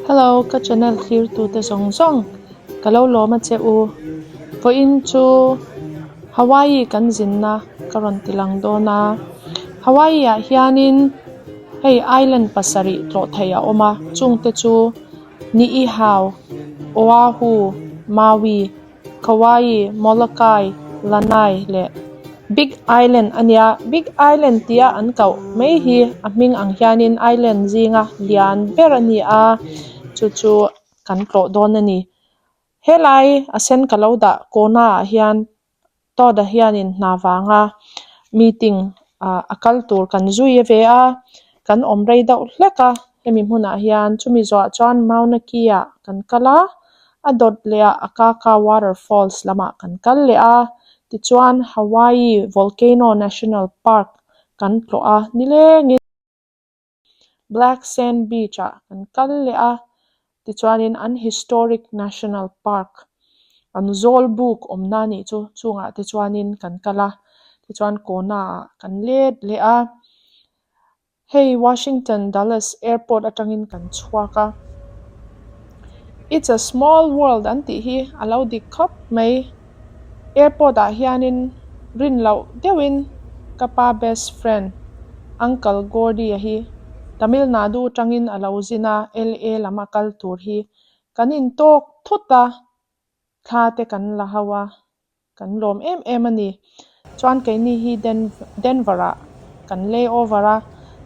Hello ka channel thlir tute zawng zawng ka lo lawm a che u. Vawiin chu Hawaii kan zinna ka rawn ti lang dawn a. Hawaii ah hianin hei island pasarih tlawh theih a awm a chungte chu Niihau, Oahu, Maui, Kauai, Molokai, Lanai leh Big Island a nia. Big Island tia an koh mai hi a hming ang hianin island zinga lian ber a ni a, chu chu kan tlawh dawn a ni. Helai a sen ka lo dah kawna ah hian Todd-a hianin hna vanga meeting ah a kal tur kan zui ve a, kan awm rei deuh hlek a, hemi hmunah hian chumi zawhah chuan Mauna Kea ah kan kal a, a dawt leh ah Akaka waterfalls lamah kan kal leh a, tichuan Hawaii Volcano National Park kan tlawh a nilengin. Black Sand Beach ah kan kal leh a, tichuanin an Historic National Park an zawl buk awmna anih chu chungah te chuanin kan kal a, tichuan Kona ah kan let leh a, hei Washington Dulles Airport atangin kan chhuak a, It's a small world an tih hi a lo dik khawp mai, airport ah hianin rin loh deuhin ka pa best friend Uncle Gordy-a hi Tamil Nadu atangin a lo zin a, LA lam a kal tur hi kan intawk thut a, thla te kan la ho a, kan lawm em em a ni. Chuan keini hi Denver ah kan lay over a,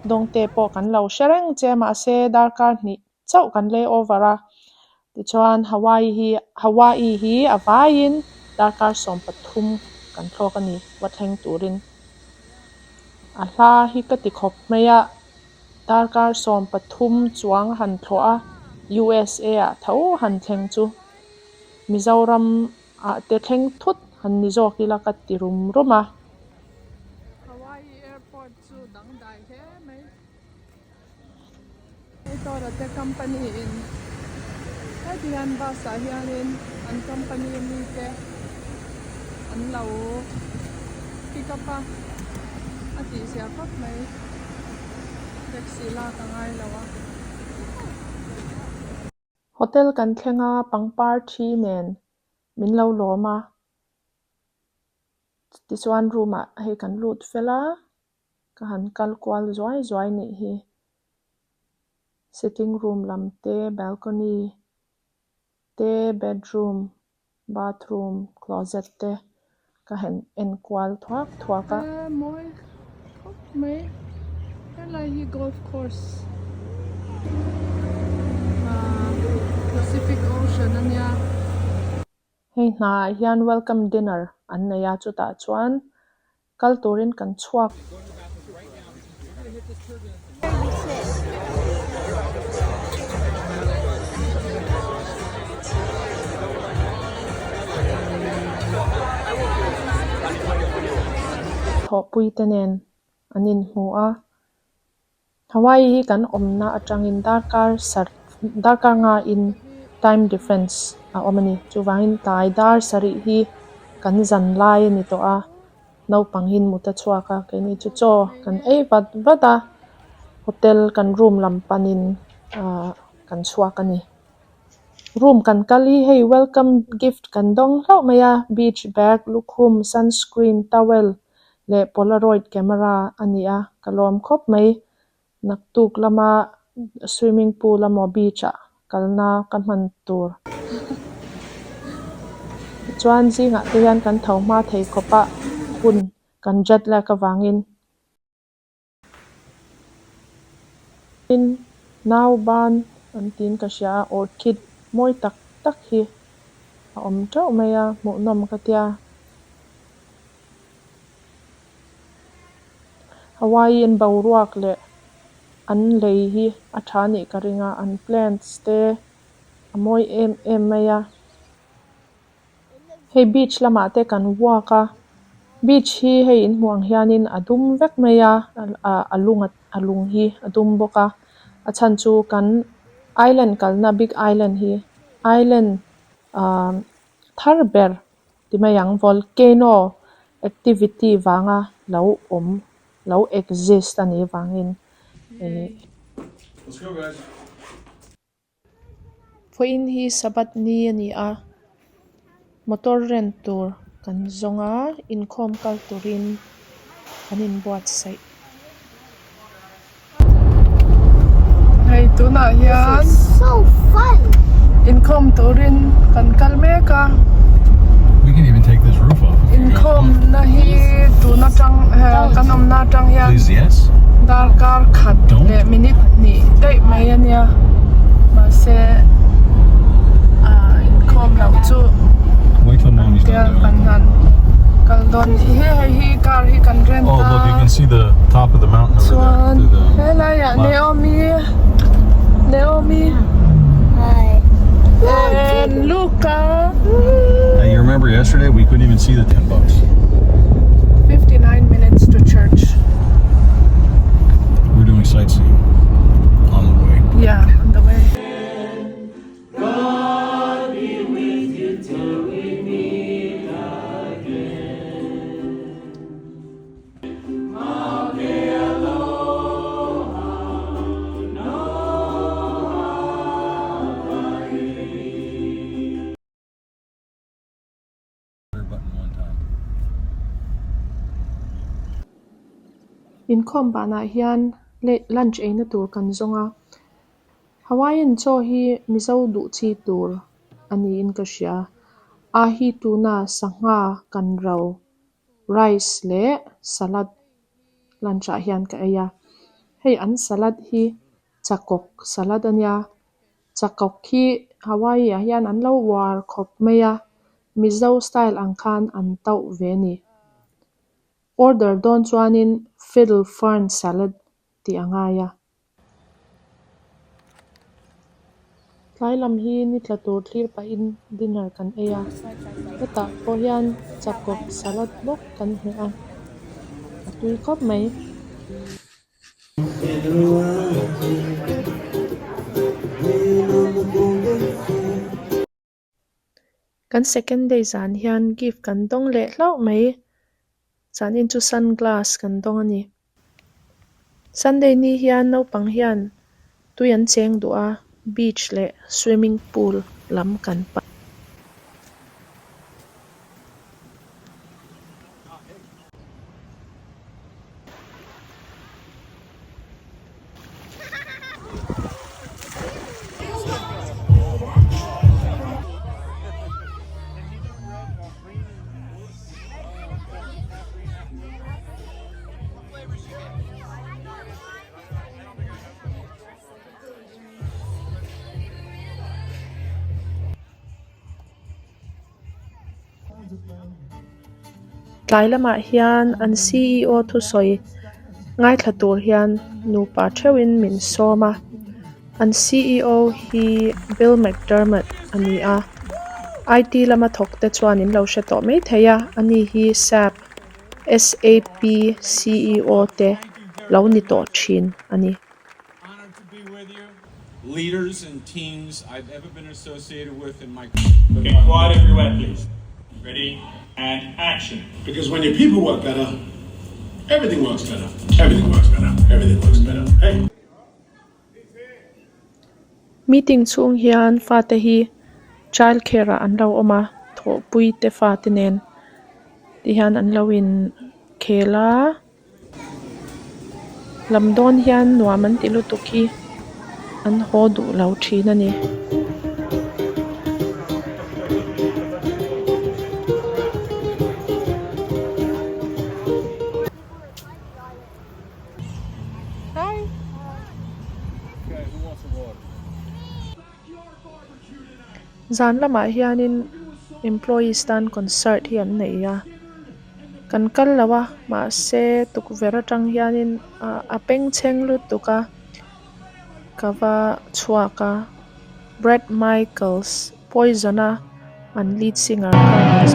Dawngte pawh kan lo hre reng che mahse darkar hnih chauh kan lay over a, tichuan Hawaii hi Hawaii hi a vaiin darkar 13 kan thlawk a ni va thleng turin. A hla hi ka ti khawp mai a, darkar 13 chuang han thlawh a, USA ah tho han thleng chu Mizoram ah te thleng thut han ni zawk ila ka ti rum rum a. Hawaii airport chu dangdai hle mai. Hei Tawra te company in heti hian bus ah hianin an company mi te an lo pick up a, a tih zia khawp mai. Taxi lak a ngai lo a. Hotel kan thleng a, pangpar thi nen min lo lawm a, tichuan room ah hei kan lut fel a. Ka han kal kual zuai zuai nih hi. Sitting room lam te balcony te bedroom bathroom closet te ka han en kual thuak thuak a. Mawi khawp mai helai hi golf course Pacific Ocean a nia. Hei hnaah hian welcome dinner an nei a chutah chuan kal turin kan chhuak. Thawhpui te nen an inhmu a. Hawaii hi kan awmna atangin darkar sar darkar ngain time difference a awm a ni. Chuvangin tlai dar sarih hi kan zan lai a ni tawh a, naupang hi mut a chhuak a, keini chu chaw kan ei vat vat a, hotel kan room lam panin ahh kan chhuak a ni. Room kan kal hi hei welcome gift kan dawng hlauh mai a, beach bag, lukhum, sunscreen, towel. leh polaroid camera a ni a ka lawm khawp mai naktuk lama swimming pool emaw beach ah kalna ka hman tur tichuan zingah te hian kan tho hma thei khawp a hun kan jet lag avangin. Tin, nauban an tiin ka hria a, orchid mawi tak tak hi a awm teuh mai a, hmuhnawm ka tia. Hawaii an boruak leh an lei hi a tha nih ka ring a, an plants te a mawi em em mai a. Hei beach lamah te kan walk a beach hi hei in hmuh ang hianin a dum vek mai a ah a lung a lung hi a dum bawk a a chhan chu kan island kalna big island hi island ah thar ber ti mai ang volcano activity vanga lo awm lo exist a nih vangin ih. Let's go guys. Vawiin hi Sabbath ni a ni a, motor rent tur kan zawng a, inkhawm kal turin kan inbuatsaih. Hei tunah hian inkhawm turin kan kal mek a, inkhawmna hi tun atang kan awmna atang hian darkar khat leh minute hnih daih mai a nia mahse ah inkhawm loh chu tia kan han kal dawn hi hei hi car hi kan rent a chuan helaiah Naomi Naomi and Luca You remember yesterday we couldn't even see the 10 bucks. 59 minutes to church. We're doing sightseeing on the way. Yeah, on the way. Button one time. Inkhawm banah hian lunch eina tur kan zawng a, Hawaiian chaw hi Mizo duh chi tur a niin ka hria. A hi tuna sangha kan ro rice leh salad lunch ah hian ka ei a. Hei an salad hi chakawk salad a nia, chakawk hi Hawaii ah hian an lo uar khawp mai a, Mizo style ang khan an tauh ve a ni. Order dawn chuanin fiddle fern salad tih a ngai a. Tlai lam hi ni tla tur thlir pahin dinner kan ei a, hetah pawh hian chakawk salad bawk kan hmu a, a tui khawp mai. Kan second day zan hian gift kan dawng leh hlauh mai. Zanin chu sunglass kan dawng a ni. Sunday ni hian naupang hian tui an cheng duh a, beach leh swimming pool lam kan pan. Tlai lamah hian an ceo thusawi ngaithla tur hian nupa theuhin min sawm a an ceo hi Bill McDermott a ni a it lama thawk te chuan in lo hre tawh maithei a ani hi sap sap ceo te lo ni tawh thin a ni. Honored to be with you. Leaders and teams I've ever been associated with in my. Okay, quiet everywhere, please. Ready and action. Because when your people work better, everything works better. Everything works better. Everything works better. Hey. Meeting chhung hian fate hi child care ah an lo awm a, thawhpui te fate nen ti hian an lo in khel a. Lam dawn hian nuam an ti lutuk hi an haw duh lo thin a ni. Zan lamah hianin employees tan concert hi an nei a kan kal lo a mahse tukverh atang hianin ah a bengchheng lutuk a ka va chhuak a Bret Michaels Poison a an lead singer kha a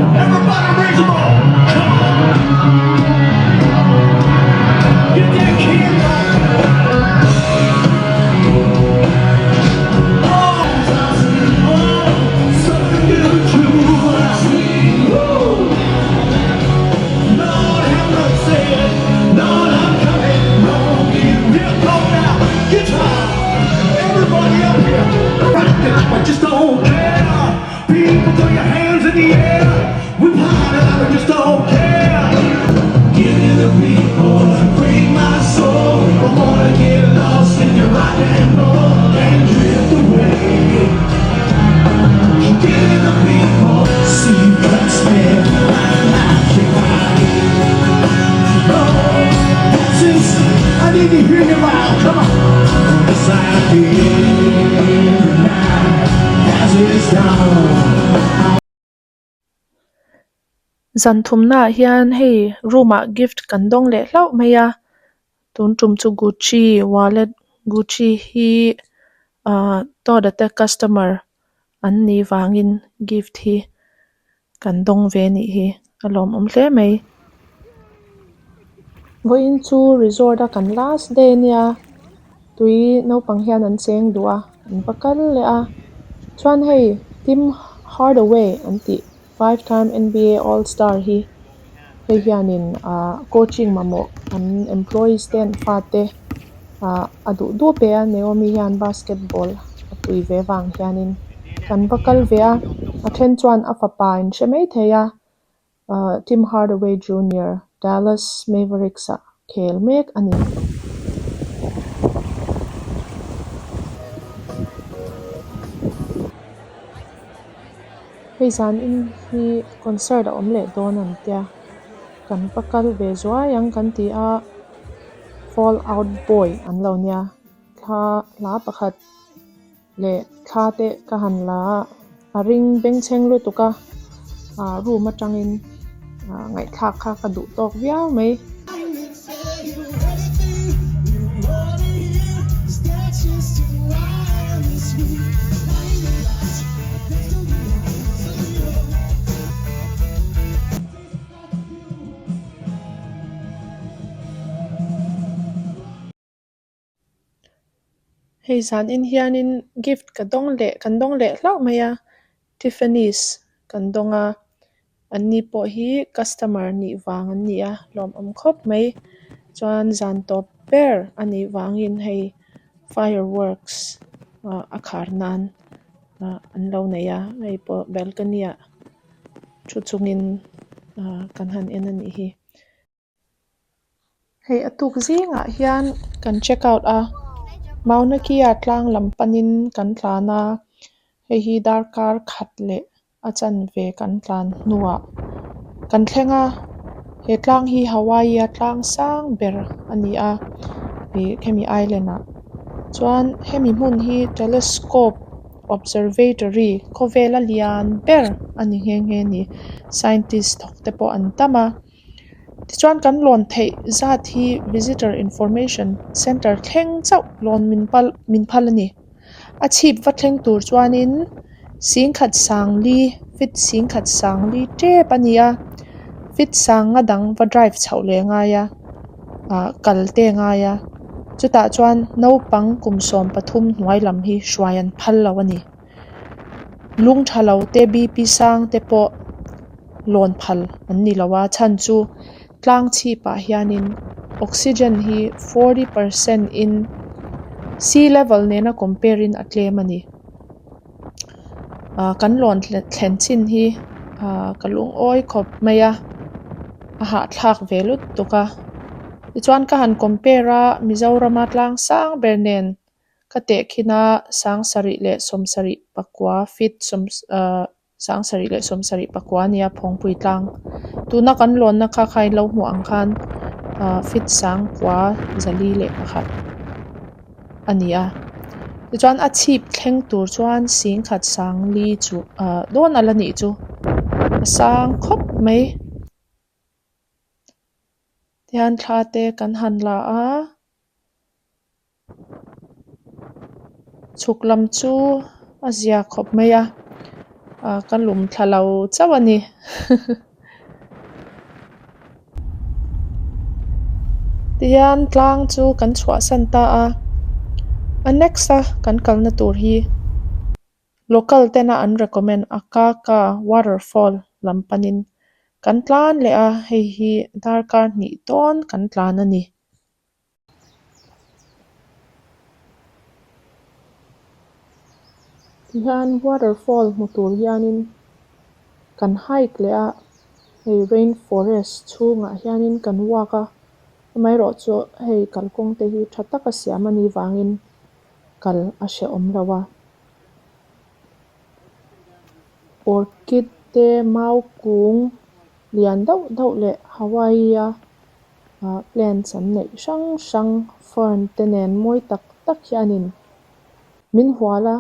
rawn zai a. Zan thumnaah hian hei room ah gift kan dawng leh hlauh mai a tun tum chu gucci wallet gucci hi ahh Todd a te customer an nih vangin gift hi kan dawng ve a nih hi a lawmawm hle mai. Vawiin chu resort a kan last day ania tui naupang hian an cheng duh a an va kal leh a chuan hei Tim Hardaway an tih five time N B A all star hi hei hianin ahh coaching mamawh an employees te an fate ahh a duh duh pe a Naomi hian basketball a tui ve vang hianin kan va kal ve a a then chuan a fapa in hre maithei a ahh Tim Hardaway Junior Dallas Mavericks ah khel mek a ni. Hei zan in hi concert a awm leh dawn an tia kan va kal ve zuai ang kan ti a fall out boy an lo nia thla hla pakhat leh thla te ka han la a a ring bengchheng lutuk a ah room atangin ah ngaihthlak kha ka duh tawk viau mai. Hei zanin hianin gift ka dawng leh kan dawng leh hlauh mai a Tiffany's kan dawng a an ni pawh hi customer nih vang an ni a lawmawm khawp mai chuan zan tawp ber a nih vangin hei fireworks ah a khar nan ah an lo nei a hei pawh balcony ah thu chungin ah kan han en a nih hi. Hei a tuk zingah hian kan check out a Mauna Kea tlang lam panin kan tlan a hei hi darkar khat leh a chanve kan tlan hnuah kan thleng a he tlang hi Hawaii a tlang sang ber a ni a ih hemi island ah chuan hemi hmun hi telescope observatory khawvela lian ber a ni nghe nghe a ni scientist thawk te pawh an tam a. Tichuan kan lawn theih zat hi visitor information center thleng chauh lawn min pal min phal a ni. A chhip va thleng tur chuanin singkhat sangli feet singkhat sangli tep a ni a feet sanga dang va drive chhoh leh a ngai a ah kal te a ngai a chutah chuan naupang kum 13 hnuai lam hi hruai an phal lo a ni. Lung tha lo te B P sang te pawh lawn phal an ni lo a chhan chu tlang chhipah hianin oxygen hi 40% in sea level nena compare in a tlem a ni. Ah kan lawn thlen chin hi ah ka lungawi khawp mai a a hahthlak ve lutuk a tichuan ka han compare a Mizorama tlang sang ber nen Ka tehkhin a 7679 feet sawm ahh 7679 a nia Phawngpui tlang. Tuna kan lawnna kha kha in lo hmuh ang khan ahh feet 9,401 a ni a. Tichuan a chhip thleng tur chuan 10,400 chu ahh dawn a la nih chu a sang khawp mai. Tihian thla te kan han la a. Chhuk lam chu a zia khawp mai a ah ka lum thla lo chauh a ni. Tihian tlang chu kan chhuahsan ta a a next a kan kalna tur hi local tena an recommend Akaka waterfall lam panin kan tlan leh a hei hi darkar hnih dawn kan tlan a ni. Tihian waterfall hmu tur hianin kan hike leh a hei rainforest chhungah hianin kan walk a amaherawhchu hei kalkawng te hi tha taka siam a nih vangin kal a hrehawm lo a orchid te mau kung lian deuh deuh leh Hawaii a. ah plants an neih hrang hrang fern te nen mawi tak tak hianin min hual a.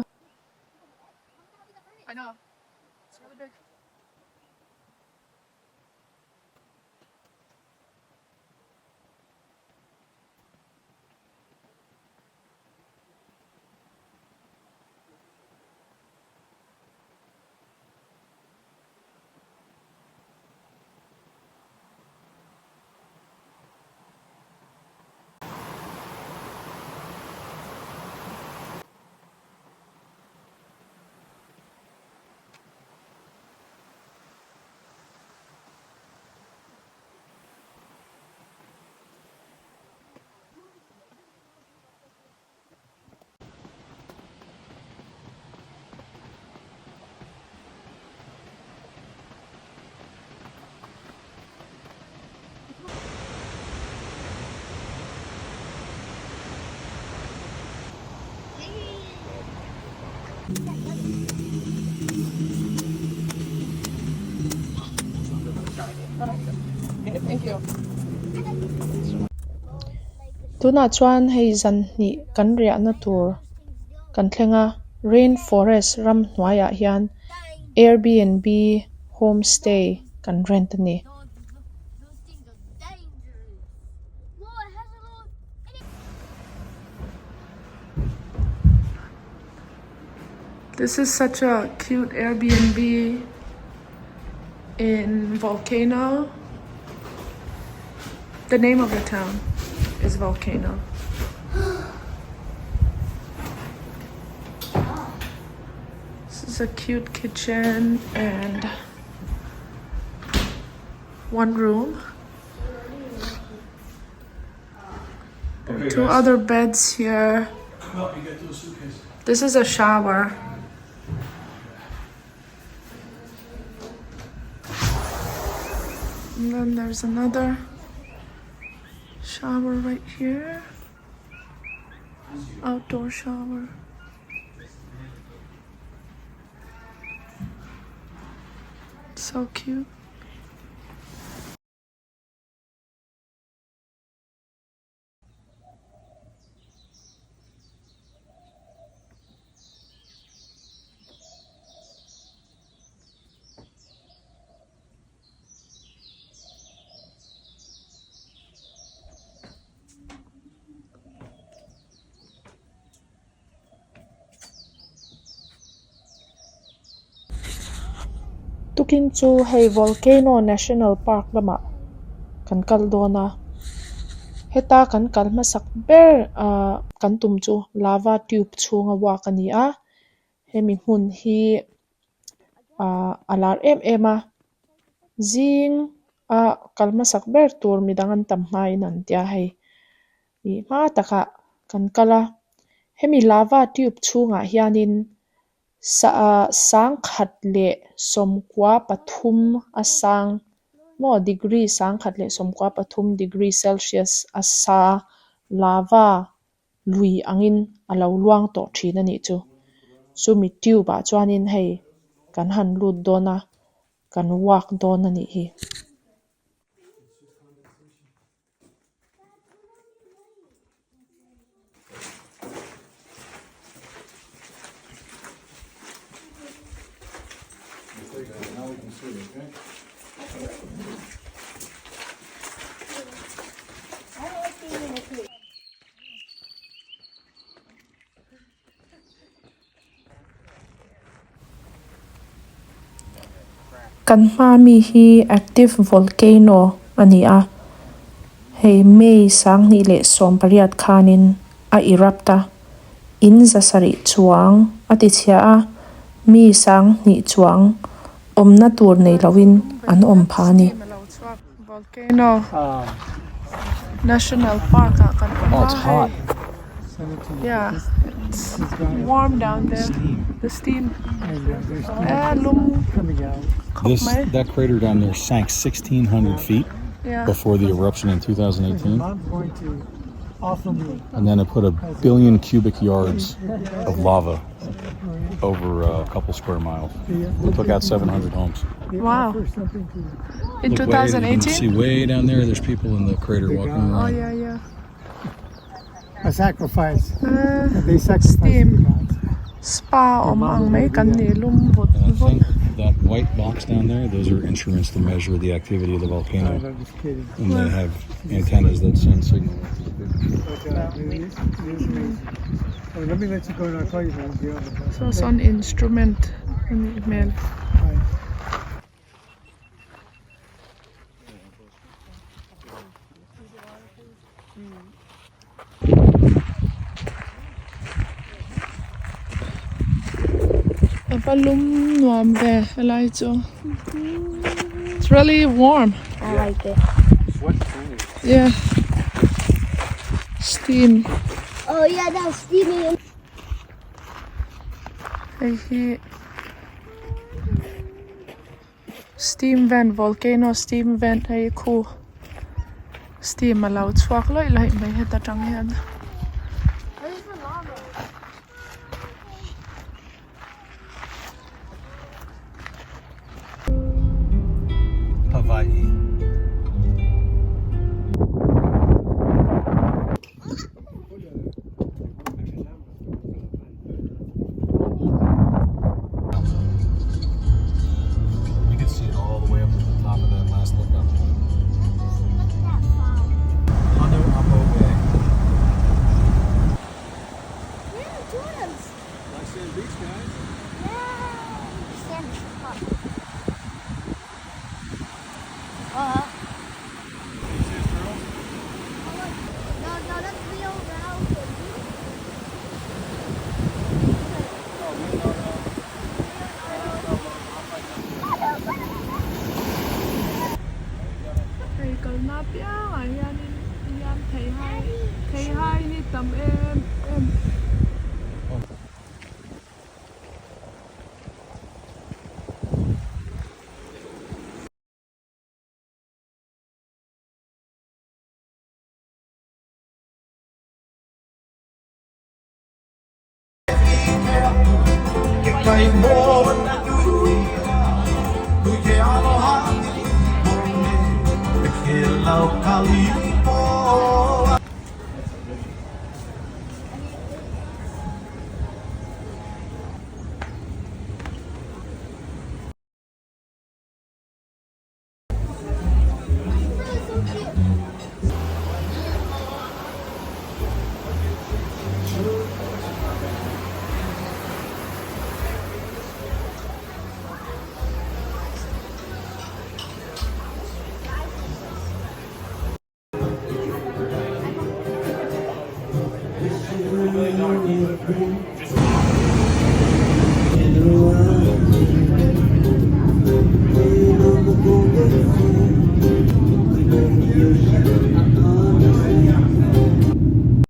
Tunah chuan hei zan hnih kan riahna tur kan thleng a rain forest ramhnuaiah hian airbnb homestay kan rent a ni. This is such a cute Airbnb in Volcano. The name of the town is Volcano. This is a cute kitchen and one room. There are two other beds here. This is a shower. And then there's another shower right here. Outdoor shower. So cute. Tukin chu hei Volcano National Park lamah kan kal dawn a heta kan kal hmasak ber ahh kan tum chu lava tube chhunga walk a ni a hemi hmun hi ahh a lar em em a zing a kal hmasak ber tur midang an tam hmain an tia hei ih hma takah kan kal a hemi lava tube chhungah hianin ah sangkhat leh sawmkua pathum a sang maw degree sangkhat leh sawmkua pathum degree celsius a sa lava lui angin a lo luang tawh thin a nih chu chumi tube ah chuanin hei kan han lut dawn a kan walk dawn a nih hi. Kan hma mi hi active volcano a ni a hei May sanghnih leh sawm pariat khanin a erupt a in za sarih chuang a ti chhia a mi sanghnih chuang awmna tur nei loin an awm phah a ni. Volcano National Park ah kan awm a hei yeah it's warm down there the steam eh lum khawp mai. That crater down there sank 1600 feet before the eruption in 2018 and then it put a billion cubic yards of lava over a couple square miles. It took out 700 homes. Wow. In Look way, you can 2018? see way down there, there's people in the crater walking Oh, around. yeah, yeah. A sacrifice. Uh, They sacrificed Steam. the gods. spa awm ang mai kan ni lum vut And I vut. think that white box down there, those are instruments to measure the activity of the volcano. I'm just kidding. And they have antennas that send signals. But it is amazing. Oh, let me let you go and I'll call you when you get on the bus. So sawn instrument a nih hmel. Bye. A va lum nuam ve helai chu. It's really warm. I like it. Yeah. Steam. Oh yeah, that was steamy. Hei hi steam vent volcano steam vent hei khu steam a lo chhuak lawih lawih mai heta tang hian. Jordans. Like Sand Beach, guys. Yeah. Sand Beach is hot. Uh-huh. You see us, girls? Oh, look. No, no, that's Leo Ralph. Hei kalna apiangah hianin hian theihai theihai hi tam em em. That is so cute.